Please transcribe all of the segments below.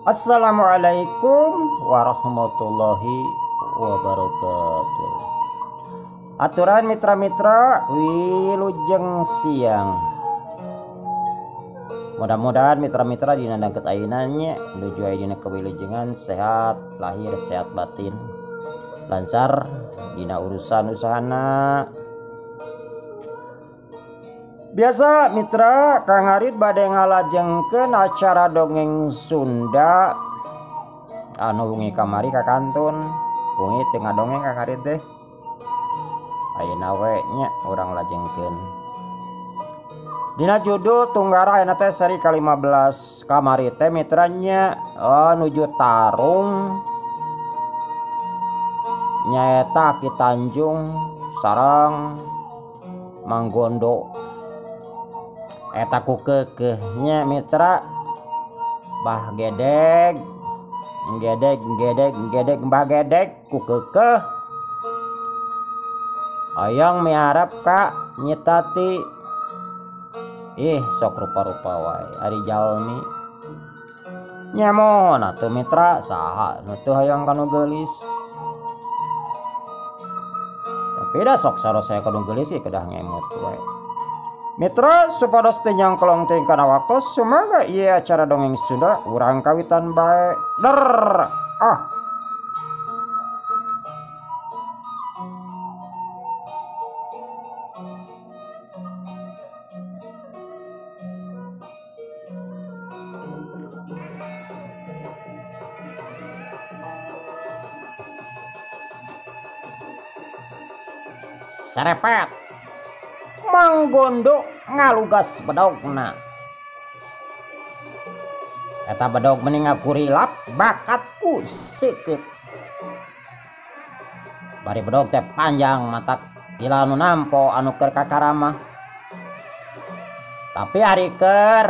Assalamualaikum warahmatullahi wabarakatuh. Aturan mitra-mitra wilujeng siang. Mudah-mudahan mitra-mitra dina dangket ayeuna nya nuju aya dina kawilujengan sehat lahir sehat batin, lancar dina urusan usahana. Biasa mitra Kang Arid bade ngalajengkeun acara dongeng Sunda anu wengi kamari ka kantun wengi teu ngadongeng Kang Arid teh. Ayeuna we nya urang lajengkeun. Dina judul Tunggara ayeuna teh seri ka-15 kamari teh mitranya nuju tarung nyaeta Ki Tanjung sareng Manggondo. Eta ku keukeuhnya mitra Bah Gedeg gedeg gedeg gedeg Mbah Gedeg ku keukeuh hayang miharep ka Nyi Tati. Ih sok rupa-rupa wae ari jalmi nya mohon atuh mitra saha nu teu hayang ka nu geulis. Tapi da sok sarosaya ka nu geulis ieu kedah ngemut wae. Mitra supados teu nyangklong teuing kana waktos sumaga ieu acara dongeng Sunda urang kawitan bae. Der ah. Serepet Manggondo ngalugas bedogna. Eta bedog meni ngakurilap bakatku seukeut. Bari bedog teh panjang matak gila anu nampo anu keur kakaramah. Tapi ari keur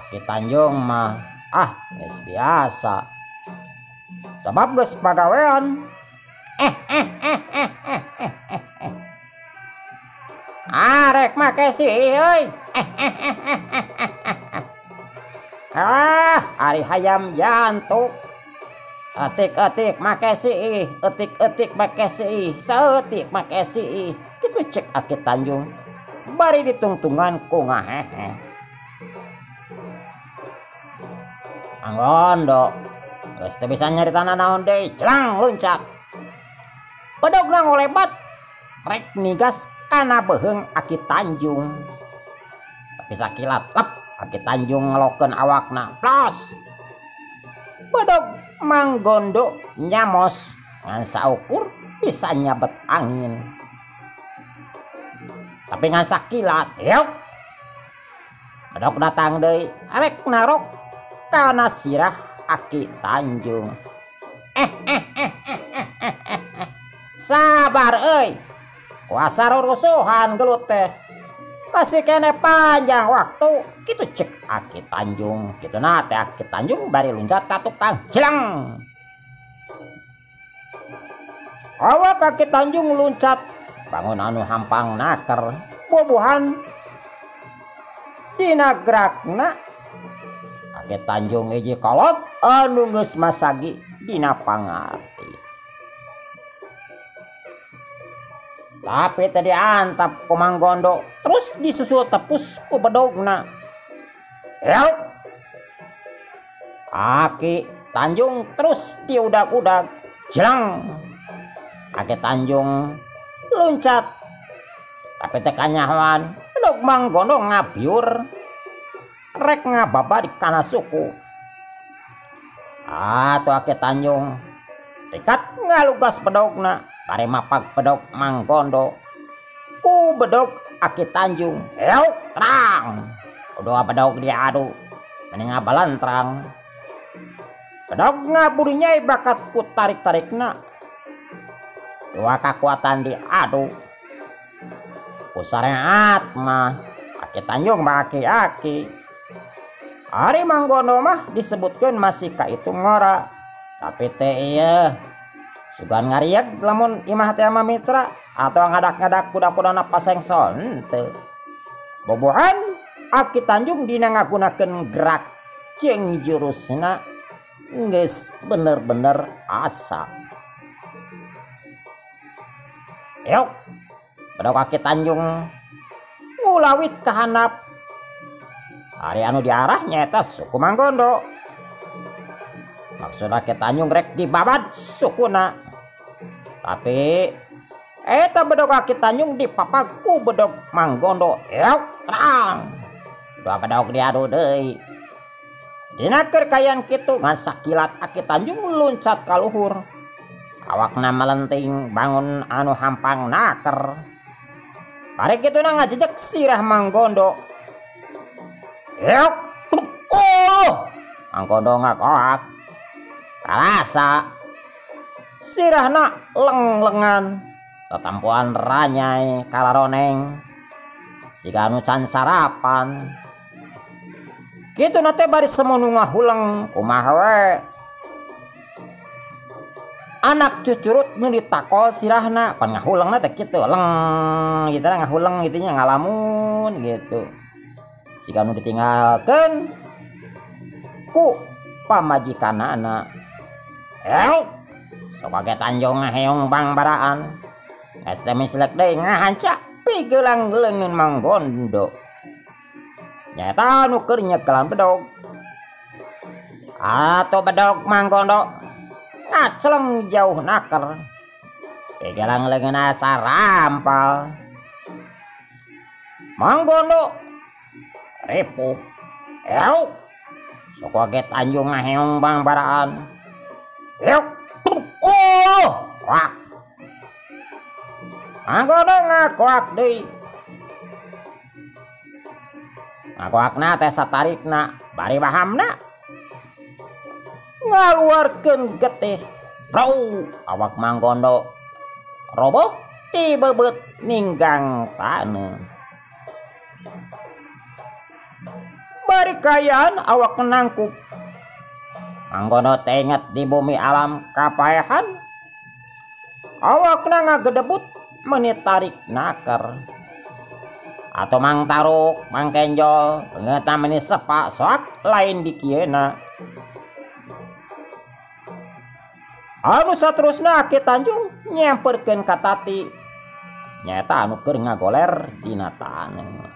Aki Tanjung mah ah geus biasa. Sabab geus pagawean. Arek make sih euy. Ah, ari hayam jantuk. Etik-etik make sih, etik-etik make sih, saeutik make sih. Kitu cek Aki Tanjung. Bari ditungtungan ku ngahehe. Manggondo geus teu bisa nyaritana naon deui, celang luncat. Bedogna ngolebat rek nigas kana beuheung Aki Tanjung. Tapi sakilat lep Aki Tanjung ngelokeun awakna plos. Bedog Manggondo nyamos ngan saukur bisa nyabet angin. Tapi ngan sakilat yuk. Bedog datang deui rek narok kana sirah Aki Tanjung. Sabar euy. Kuasa rurusuhan gelut teh. Masih kene panjang waktu. Kitu cek Aki Tanjung. Kitu na teh Aki Tanjung bari luncat ka tukang jelang. Awak Aki Tanjung luncat bangun anu hampang naker. Bubuhan dina gerakna Aki Tanjung hiji kolot anu geus masagi dina pangarti. Tapi tadi antap ku Manggondo terus disusul tepus ku bedogna. Yuk. Aki Tanjung terus diudag-udag jelang. Aki Tanjung luncat. Tapi teh kanyahoan bedog Manggondo ngabiur rek ngababa di kana suku. Atuh Aki Tanjung tekad ngalugas bedogna. Bari mapak bedog Manggondo ku bedog Aki Tanjung yuk terang. Udah bedog diadu mending ngabalantrang. Bedog ngaburinyai bakat ku tarik-tarikna. Dua kekuatan diadu ku sareat mah Aki Tanjung mah aki-aki. Ari Manggondo mah disebutkeun masih ka itu ngora. Tapi teh ieu sugan ngarieg lamun imah teh ama mitra atau ngadak-ngadak kuda-kudana pasengsol henteu. Bobohan Aki Tanjung dina ngagunakeun gerak jeung jurusna Geus bener-bener asa. Yok, bedog Aki Tanjung ngulawit ka handap. Ari anu diarah nyaeta suku Manggondo. Maksud Aki Tanjung rek dibabad sukuna. Tapi eta bedog Aki Tanjung dipapag ku bedog Manggondo. Yok, terang. Dua bedog diadu deui. Dina keur kayan kitu ngan sakilat Aki Tanjung luncat ka luhur. Awakna melenting bangun anu hampang naker. Bari kituna ngajejek sirah Manggondo. Yok, oh, Manggondo ngakoak. Karasa sirahna leng-lengan, tetampuan ranyai kalaroneng, siga anu can sarapan. Kitu na teh bari semunu ngahuleng kumaha we. Anak cucurut nu ditakol sirahna pan ngahulengna teh kitu leng gitu lah, ngahuleng gitu nya ngalamun gitu. Siga nu ditinggalkeun ku pamajikanana. Sok Aki Tanjung ngaheong bangbaraan. Geus teh mislek deui ngahanca pigelang leungeun Manggondo. Nyaeta anu keur nyekelan bedog. Atau bedog Manggondo ngaceleng jauh naker. Pigelang leungeun asa rampal. Manggondo ripuh. Sok Aki Tanjung ngaheong bangbaraan. Yok, oh, wak. Manggondo ngakoak deui. Ngakoakna teh satarikna bari bahamna ngaluarkeun getih. Brau, awak Manggondo roboh tibebeut ninggang taneuh. Bari kayaan awak nangkup. Manggondo teh inget di bumi alam kapaehan. Awakna ngagedebut meuni tarik naker. Atau Mang Taruk, Mang Kenjol, beungeutna meuni sepa soak lain dikieuna. Anu saterusna Aki Tanjung nyamperkeun ka Tati. Nyaeta anu keur ngagoler dina taneuh.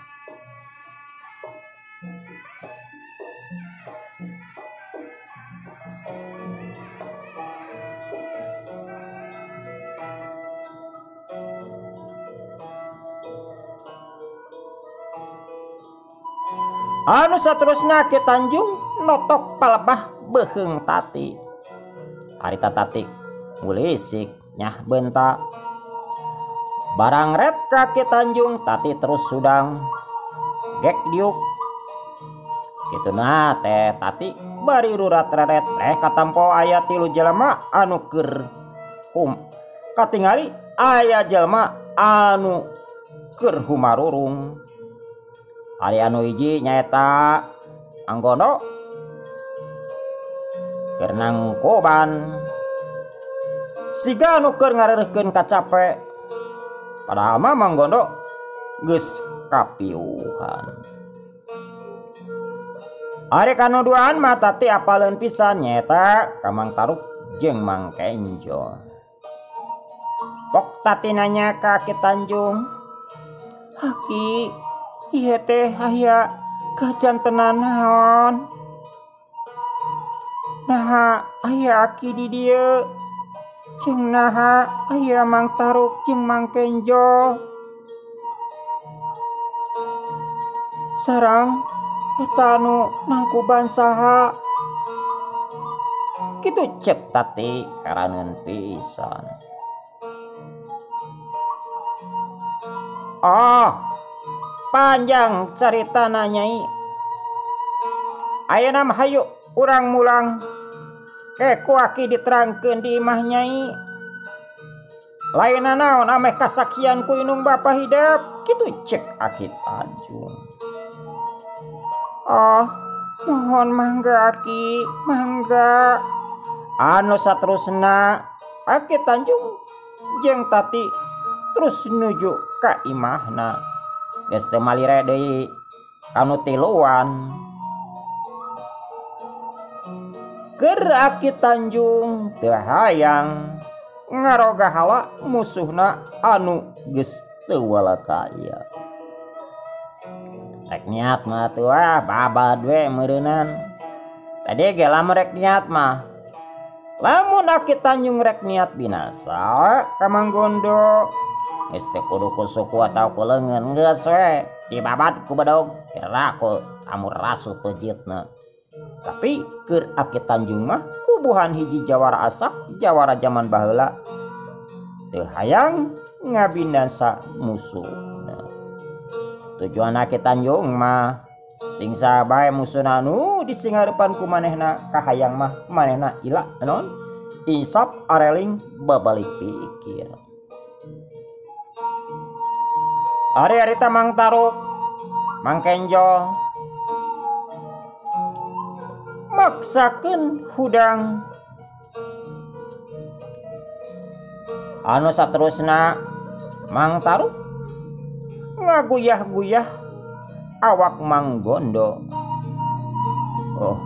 Anu saterusna Aki Tanjung notok palebah beuheung Tati. Harita Tati ngulisik nyah beunta. Barang ret ka Aki Tanjung Tati terus sudang gek diuk. Kituna teh Tati bari rurat reret teh katampo aya 3 jelema anu keur hum. Katingali aya jelema anu keur humarurung. Ari anu hiji nyaeta Manggondo keur nangkoban. Siga anu keur ngareureurkeun kacape. Padahal mah Manggondo geus kapiuhan. Ari kanu duaan mah Tati apaleun pisan nyaeta ka Mang Taruk jeung Mang Kenjol. Pok Tati nanya ka Aki Tanjung, "Aki, ieu teh aya kajantenan naon? Naha aya Aki di dieu? Jeung naha aya Mang Taruk jeung Mang Kenjol? Sareng eta anu nangkuban saha?" Kitu cek Tati heraneun pisan. Oh, panjang caritana nyai. Ayeuna mah hayu urang mulang. Ke ku Aki diterangkeun di imah nyai. Lainna naon ameh kasakian ku indung bapa hidep. Kitu cek Aki Tanjung. Oh, mohon mangga Aki, mangga. Anu saterusna Aki Tanjung jeung Tati terus nuju ka imahna. Geus teu malire deui kanu tiluan. Keur Aki Tanjung teu hayang ngaroga hala musuhna anu geus teu walakaya. Rek niat mah tuh ah babad we meureunan. Tadi ge lamun rek niat mah, lamun Aki Tanjung rek niat binasa ka Mang Gondo geus teu kudu ku suku atau ku leungeun, geus we dibabad ku bedog kira ku amur rasu pejitna. Tapi keur Aki Tanjung mah bubuhan hiji jawara asak jawara jaman baheula teu hayang ngabinasa musuhna. Tujuan Aki Tanjung mah sing sabae musuhna nu disingarepan ku manehna kahayang mah manehna ila naon insaf areling babalik pikir. Ari harita Mang Taruk Mang Kenjo maksakeun hudang anu saterusna Mang Taruk ngaguyah-guyah awak Mang Gondo. Oh,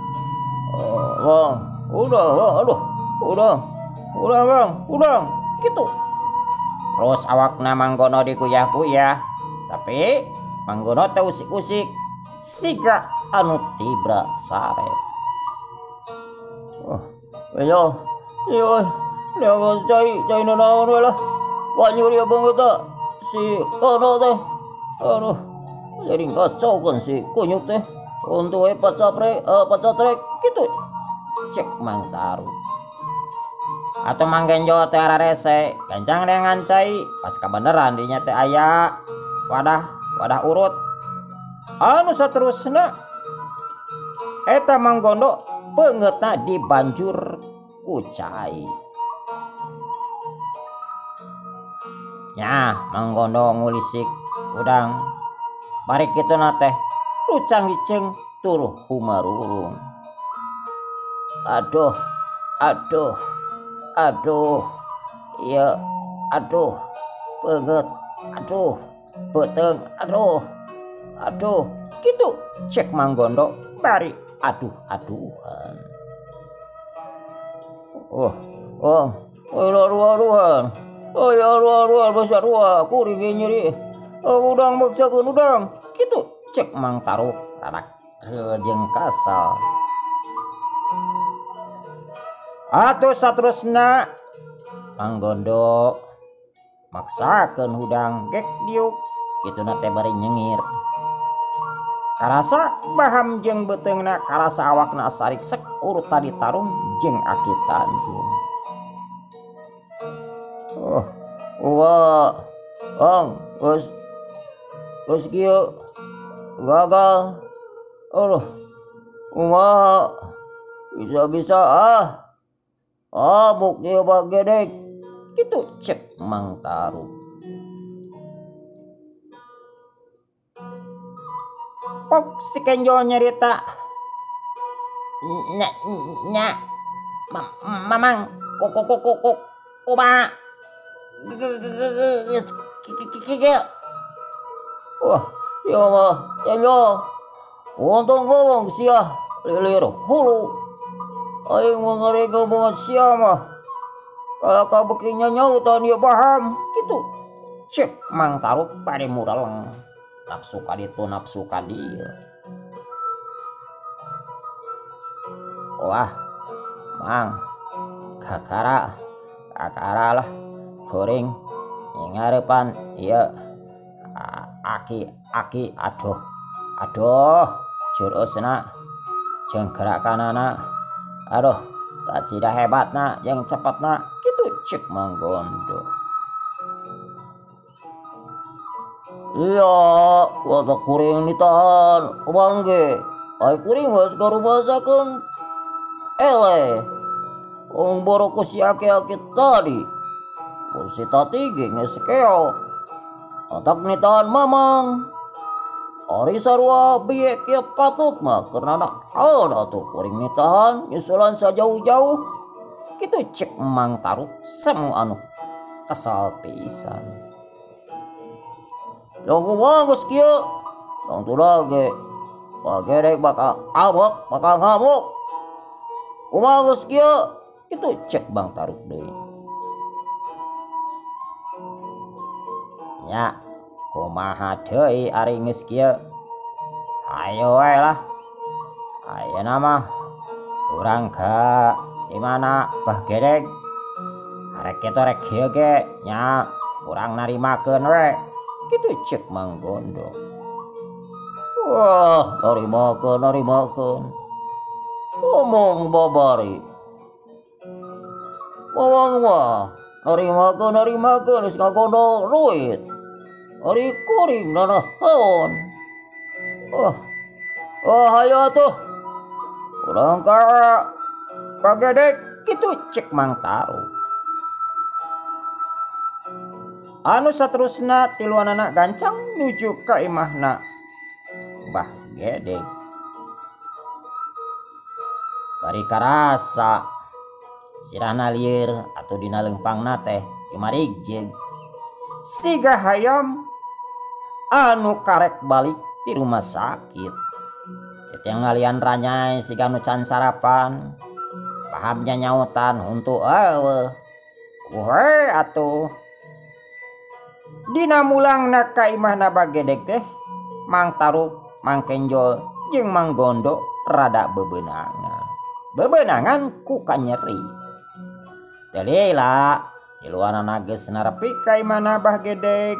oh, udah, aduh, udah bang, udah, gitu. Terus awakna Mang Gondo diguyah-guyah, tapi Mang Gondo teh usik-usik, siga anu tibra sare. Oh, iya, iya, jangan cai nanaon we lah, wanyuri abang eta si Kono teh, aduh. Jadi kacau kan si kunyuk teh untuk pacatrek gitu cek Mang Taruk atau Mang Genjo teh ararese gancang dengan cai pas kabeneran dinya teh aya wadah urut anu saterusna eta Mang Gondo peungeutna dibanjur ku cai. Nya Mang Gondo ngulisik udang bari kitu na teh lucang diceng tur humarurung. Aduh, aduh, aduh, iya, aduh, peungeut, aduh, beuteung, aduh, aduh, kitu cek Mang Gondo bari aduh-aduhan. Oh, oh, aduh-aduhan, oh ya aduh-aduhan, basa dua, kuring ge nyeri. Oh, udang maksakeun udang kitu cek Mang Taruk rada jeung kasal. Atuh saterusna Mang Gondo maksakeun hudang gek diuk kituna teh bari nyengir. Karasa baham jeung beuteungna karasa awakna sarik sek urut tadi tarung jeung Aki Tanjung. Oh, wah, ang geus geus kieu gagal. Aduh, kumaha bisa-bisa ah buk ieu bagedek kitu cek Mang Taruk. Pok si Kenjo nyerita nya nya mamang kok kok kok kok kumaha. Wah, ya mah, Kenjo. Untung ngomong sia lilir hulu. Aing mengeri banget sia mah. Kalau kau bekinya nyautan ya paham gitu. Cek Mang Taruk pada muraleng. Nafsu kaditu nafsu kadia. Wah, Mang, kakara, kakara lah, goreng, ngarepan, iya, aki, aki, aduh, aduh, jurusna, jeung gerakanana, aduh, kacida hebatna, yang cepatna, gitu cek Mang Gondo. Iya, waktu kuring ditahan, bangge, ai kuring geus garubasakeun eleh. Wong boro ku si aki-aki tadi, ku si tati ge geus keo. Otak nitahan mamang. Ari sarua bieu kieu patut mah karena naon atuh kuring nitahan nyusulan sajauh-jauh. Kitu cek Mang Taruk semu anu kesal pisan. Yang kumaha geus kieu? Tangtuna ge bagerek bakal amok, bakal ngamuk. Kumaha geus kieu? Kitu cek Bang Taruk deui. Nya kumaha deui ari geus kieu? Hayo we lah. Ayeuna mah urang ka imana Bah Gedeg. Arek kitu rek kieu ge nya urang narimakeun we. Kitu cek Mang Gondo. Wah, narimakeun. Omong babari. Wawang mah narimakeun geus ngagondo duit. Ari kuring nanahaon. Oh, hayo atuh. Urang ka Bah Gedeg. Kitu cek Mang Taruk. Anu saterusna tiluanana gancang nuju ka imahna Bah Gedeg. Bari karasa sirahna lieur atuh dina leumpangna teh cumarigjeug. Siga hayam anu karek balik ti rumah sakit. Teu ngalian ranyai siga nu can sarapan. Pahamnya nyautan huntu eueuh. We atuh. Dina mulangna ka imahna Bah Gedeg teh Mang Taruk, Mang Kenjol jeung Mang Gondo rada bebenangan. Bebenangan ku kanyeri. Teu lila tiluanana geus narepi ka imahna Bah Gedeg.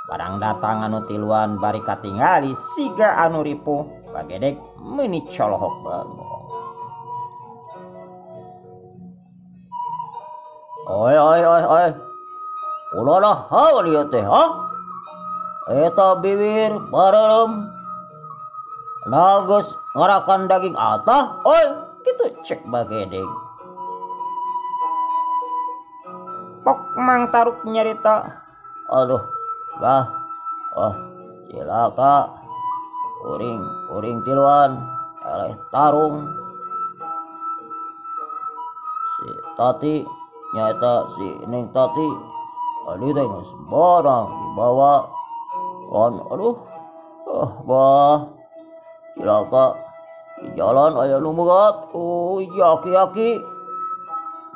Barang datang anu tiluan bari katingali siga anu ripuh, Bah Gedeg meuni colohok bengong. Oi oi oi oi. Ulah naon ieu teh, ha? Eta bibir bareureum. Nah geus ngarakan daging atah, oi, kitu cek Bah Gedeg. Pok Mang Taruk nyarita, aduh, bah, oh, cilaka, kuring tiluan, eleh tarung. Si Tati, nyata si Neng Tati, adi teh geus barang dibawa. Kan, aduh, bah, cilaka, di jalan aya nu megat ku aki-aki.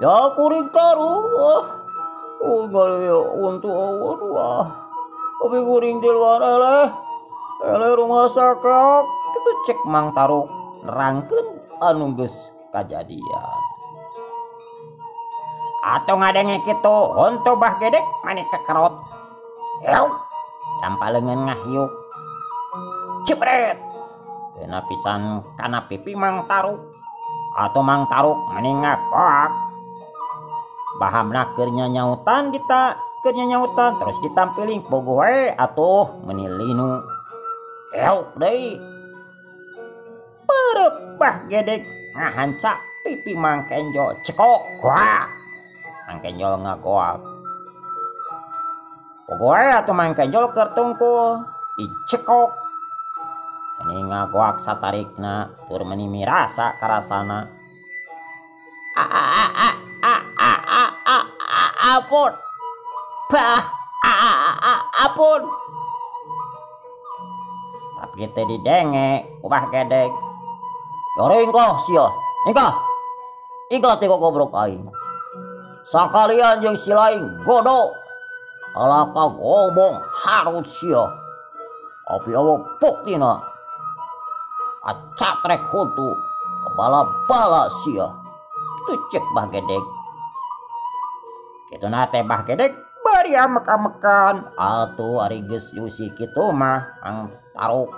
Ya kuring tarung, ah, ngalieu untu aduh, ah. Tapi kuring tiluan eleh rumah sakit. Kitu cek Mang Taruk nerangkeun anu geus kajadian. Atau ngadenge kitu huntu Bah Gedeg mani kekerot. Ew, dampa leungeun ngahiuk. Cipret. Kena pisan kana pipi Mang Taruk. Atau Mang Taruk mani ngakoak. Bahamna keur nyanyautan dita keur nyanyautan terus ditampiling pogo we atuh meuni linu. Ew deui. Perep Bah Gedeg ngahancak pipi Mang Kenjol cekok goak. Mang Kenjol ngagoak. Pogo we atuh Mang Kenjol keur tungkul dicekok. Meni ngagoak satarikna tur meni mirasa karasana. A a a a a a a a a ampun. Bah a a a ampun. Tapi teh didenge ku Bah Gedeg. Yore ingkah sia, ingkah. Ingkah teh goblok aing. Sakalian jeung si lain godo. Alaka gobong harut sia. Api awa buktina. Acatrek huntu kebala-bala sia. Kitu cek Bah Gedeg. Kituna teh Bah Gedeg bari amek-amekan. Atuh ari geus diusi kitu mah Mang Taruk.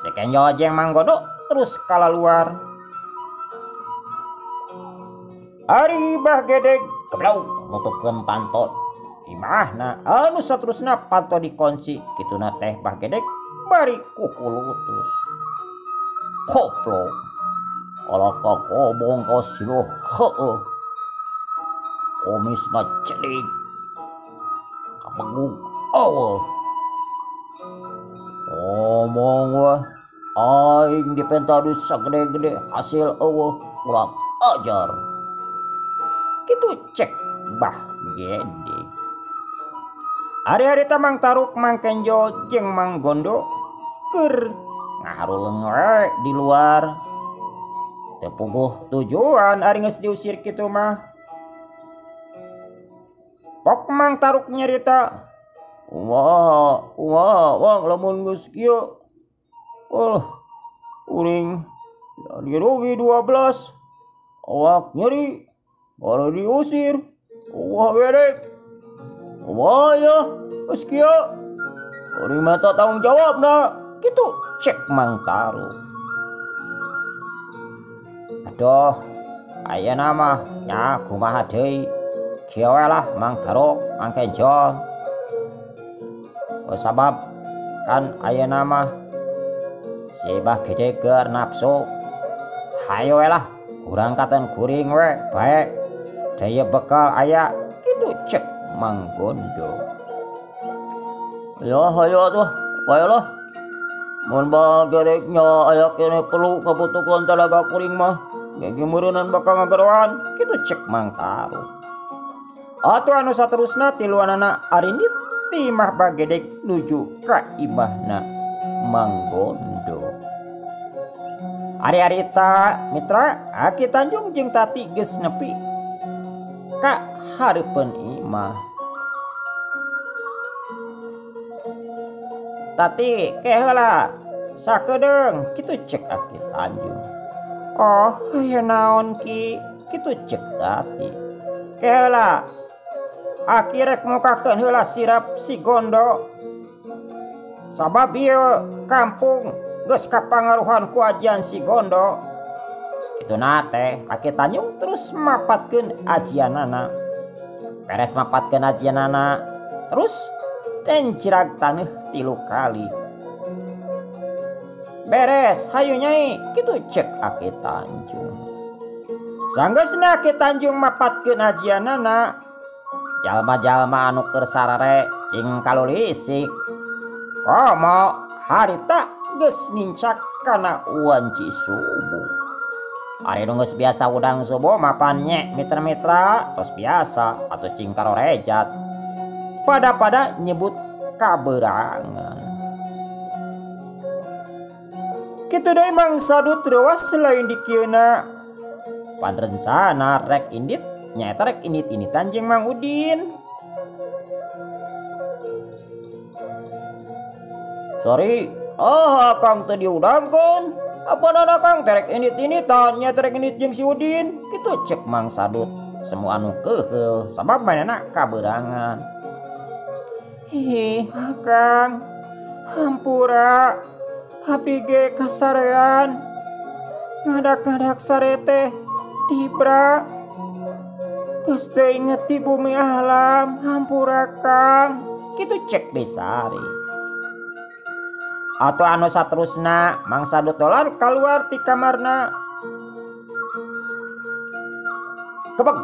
Si Kenjol jeung Mang Gondo terus kalaluar. Ari Bah Gedeg geblok nutupkeun panto imahna anu saterusna panto dikunci. Kituna teh Bah Gedeg bari kukulutus. Koplok. Alaka gobong ka siluh heueuh. Komis ngacedik. Kabegug eueuh. Ngomong weh aing dipenta duit sagede-gede hasil eueuh kurang ajar. Kitu cek Bah Gedeg. Ari-ari ta Mang Taruk, Mang Kenjol jeung Mang Gondo keur ngaharuleng we di luar. Teu puguh tujuan ari geus diusir kitu mah. Pok Mang Taruk nyarita, "Wah, wah, wah lamun geus kieu. Oh, uring dirugi 12. Awak nyeri, baru diusir. Wah gerek. Wah ya, geus kieu. Uring mah tanggung jawabna." Kitu cek Mang Taruk. Aduh, ayeuna mah nya kumaha deui. Kieu we lah Mang Taruk, Mang Kenjo. Oh, sabab kan ayeuna mah si Bah Gede keur nafsu. Hayo we lah, urang katen kuring we bae. Daya bekal aya kitu cek Mang Gondo. Ya hayo atuh, bae lah. Mun Bah Gedeknya aya kene perlu kabutuhan tenaga kuring mah. Gege meureunnan bakal ngageroan kitu cek Mang Taruk. Atuh anu saterusna tiluanana arindit ti imah Bah Gedek nuju ka imahna Mang Gondo. Ari-arita mitra Aki Tanjung jeung Tati geus nepi ka hareupeun imah. Tati ke heula sakedeung kitu cek Aki Tanjung. Oh, aya naon ki? Kitu cek Tati. Ke heula Aki rek mukakeun heula sirap si Gondo. Sabab ieu kampung geus kapangaruhan ku ajian si Gondo. Kituna teh Aki Tanjung terus mapatkeun ajianana. Beres mapatkeun ajianana, terus tencirag taneuh 3 kali. Beres hayu nyai, kitu cek Aki Tanjung. Sanggeusna Aki Tanjung mapatkeun ajianana, jalma-jalma anu keur sarare cing kalulisik. Komo harita geus nincak kana wanci subuh. Ari nu geus biasa udang subuh mapan nye mitra-mitra tos biasa atuh cing karorejat. Pada-pada nyebut kaberangan. Kitu deui Mang Sadut reuas lain dikieuna. Pan rencana rek indit nyaeta rek indit-inditan jeung Mang Udin. Sorry, oh Kang teu diudangkeun. Apa nana Kang terek indit-inditan nya terek indit jeung si Udin. Kitu cek Mang Sadut. Semua anu keuheul sabab manehna kaberangan. Ih, Kang, hampura. Abdi ge kasarean. Ngadak-ngadak sare teh tibra. Geus teu inget di bumi alam, hampura Kang. Kitu cek Besari. Atau anu saterusna Mang Sadut dolar keluar ti kamarna. Kebeg.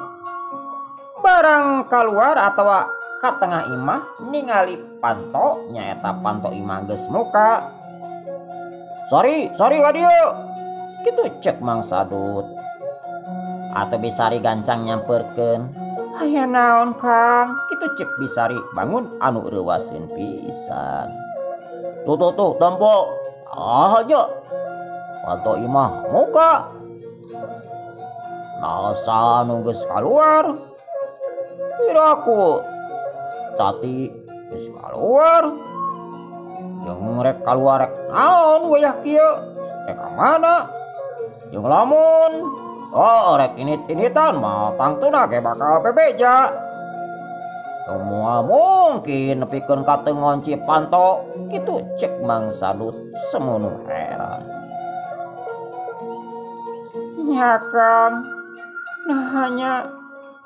Barang keluar atawa ka tengah imah ningali panto nyaeta panto imah geus muka. Sorry, sorry ka dieu. Kitu cek Mang Sadut. Atau Bisari gancang nyamperkeun. Aya naon Kang? Kitu cek Bisari bangun anu reuwaseun pisan. Tuh tuh tuh tempo. Ah aja. Panto imah muka. Nasa nu geus kaluar. Piraku Tati geus kaluar. Jeung rek kaluar rek naon wayah kieu? Rek ka mana? Jeung lamun oh rek init-initan mah tangtuna ge bakal bebeja. Semua mungkin nepikeun ka teu ngonci panto kitu cek Mang Sadut semono heran. Nya Kang, nah hanya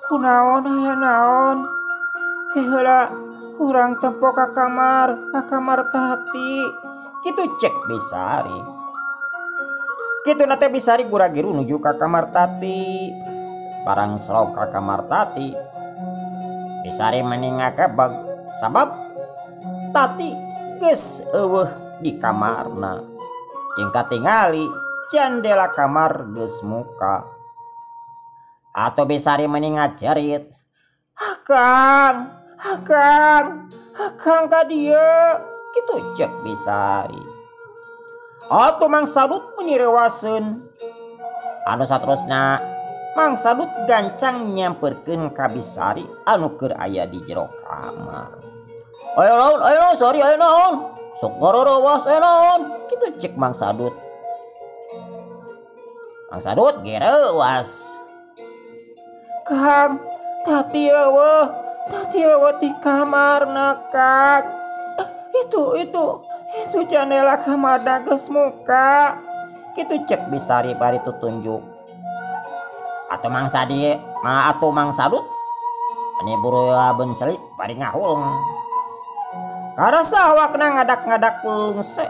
kunaon aya naon. Ke heula urang tempo ka kamar Tati. Kitu cek Bisari. Kitu na teh Bisari gura-giru nuju ka kamar Tati. Barang serok ka kamar Tati, Bisari meni ngakebeg sabab Tati geus eueuh di kamarna. Jeung katingali jandela kamar geus muka. Atau Bisari meni ngajerit, "Akang, akang, akang ka dieu." Kitu cek Bisari. Atuh Mang Sadut meni rewaseun. Anu saterusna Mang Sadut gancang nyamperkeun ka Bisari anu keur aya di jero kamar. Ayo naon, sorry ayo naon. Sok ngororowas ayo naon. Kitu cek Mang Sadut. Mang Sadut gereuwas. Kang, tati eueuh, tati eueuh di kamarna Kang. Itu jendela kamarna geus muka. Kitu cek Bisari bari tutunjuk. Atau Mang Sadi, atau Mang Sadut ani buru bencelik bari ngahuleng. Karasa awakna ngadak-ngadak lungse.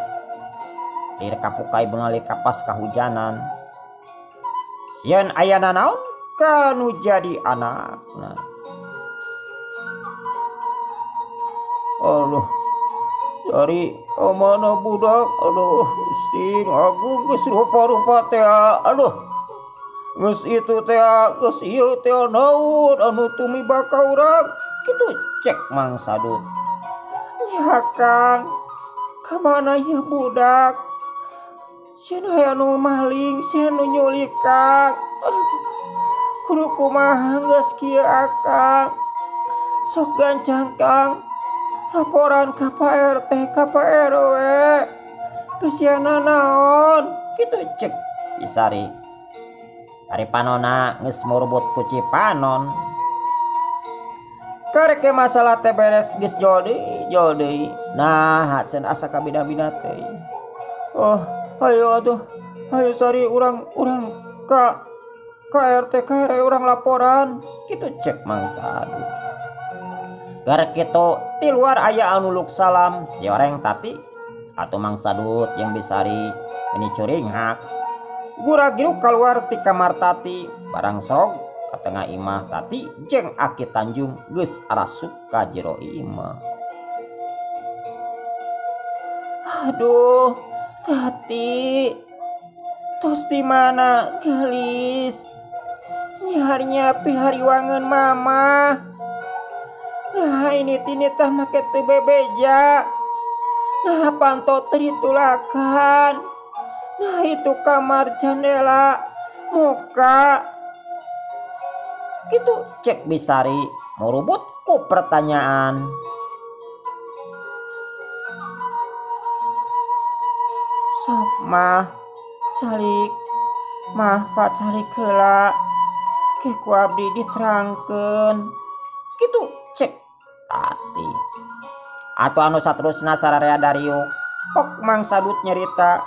Lir kapukai bengali kapas kahujanan. Sieun aya nanaon kanu jadi anakna. Aduh, dari mana budak, aduh, Gusti agung geus rupa-rupa teh, aduh, geus itu teh, geus ieu teh naon anu tumiba ka urang, kitu cek Mang Sadut. Ya Kang, ka mana ieu budak? Sieun aya nu maling, sieun nu nyulik Kang. Kudu kumaha geus kieu akang. Sok gancang Kang. Laporan ka Pak RT, ka Pak RW. Pesiana naon? Kitu cek Bisari. Ari panona geus murubut ku Cipanon. Karek masalah teh beres geus jol deui. Nah, cenah asa kabina-bina teh. Oh, ayo atuh. Ayo Sari urang ka RT ka RW urang laporan. Kitu cek Mang Sadut. Karek kitu di luar aya anu luk salam si oreng Tati atau Mang Sadut yang Bisari meni curinghak. Gura-giru keluar ti kamar Tati barang sorog ka tengah imah Tati jeung Aki Tanjung geus arasup ka jero imah. Aduh, Tati. Tos di mana gelis? Nyarinya pihariwangeun mama. Nah ini tini tah make teu bebeja. Nah panto tritulakan. Nah itu kamar jendela muka. Kitu cek Bisari murubut ku pertanyaan. Sok mah calik, mah pak calik heula. Ke ku abdi diterangkeun. Kitu cek Tati. Atau anu saterusna sararea dariuk. Pok Mang Sadut nyerita.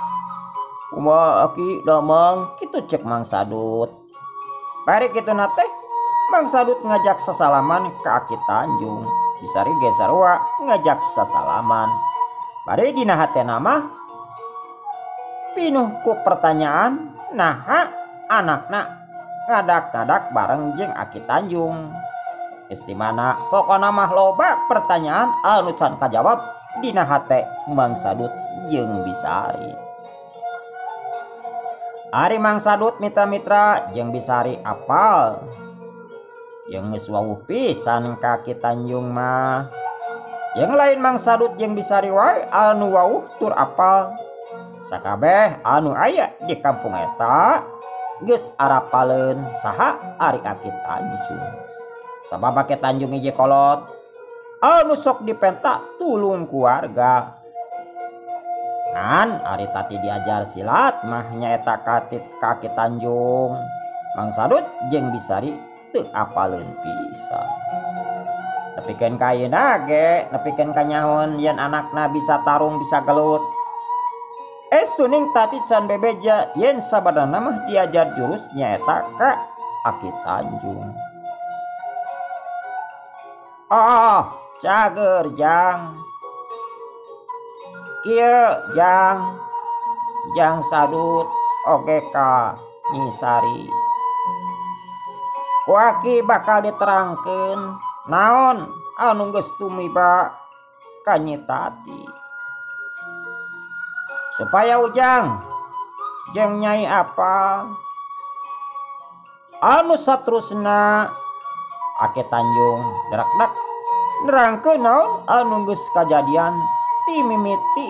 Kumaha aki damang, kitu cek Mang Sadut. Bari kitu na teh Mang Sadut ngajak sasalaman ka Aki Tanjung. Bisari ge sarua ngajak sasalaman. Bari dina hatena mah pinuh ku pertanyaan naha anakna ngadak-ngadak bareng jeung Aki Tanjung. Geus di mana pokona mah loba pertanyaan anu can kajawab dina hate Mang Sadut jeung Bisari. Ari Mang Sadut mitra-mitra jeung Bisari apal jeung geus wawuh pisan ka Aki Tanjung mah. Jeung lain Mang Sadut jeung Bisari wae anu wawuh tur apal. Sakabeh anu aya di kampung eta geus arapaleun saha ari Aki Tanjung. Sabab Aki Tanjung hiji kolot anu sok dipenta tulung keluarga. Ngan ari Tati diajar silat mah nyaeta katit ka Aki Tanjung. Mang Sadut jeung Bisari teu apaleun pisan. Nepikeun ka ayeuna ge, nepikeun ka nyahoan yen anakna bisa tarung bisa gelut. Estuning Tati can bebeja yen sabadana mah diajar jurus nyaeta ka Aki Tanjung. Oh, cager jang. Kieu jang. Jang Sadut oge ka Nyi Sari. Ku Aki bakal diterangkeun naon anu geus tumiba ka Nyi Tati. Supaya Ujang jeung Nyai apal. Anu saterusna Aki Tanjung derak-derak nerangkeun naon anu geus kajadian ti mimiti.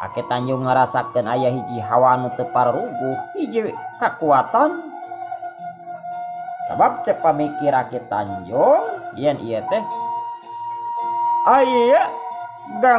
Aki Tanjung ngarasakeun aya hiji hawa nu teu pararuguh, hiji kakuatan. Sabab cek pamikir Aki Tanjung yen ieu teh aya gang